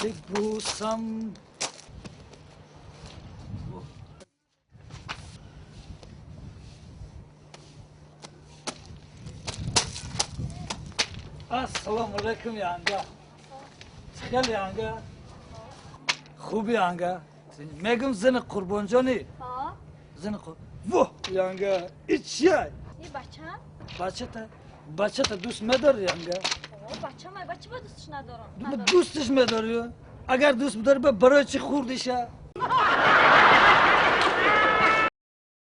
Бибусам. Ассалому алайкум, янга. Хеле янга. Хуби янга. Мегум зани Қурбонҷони? Зани Қур. Во, янга. И чия? И бачам? Бачата. Бачата дӯст медори, янга? Бачам, ай бача ба дӯстш надорам. Дӯстш медори? Агар дӯст бидори, ба барои чӣ хурдиша?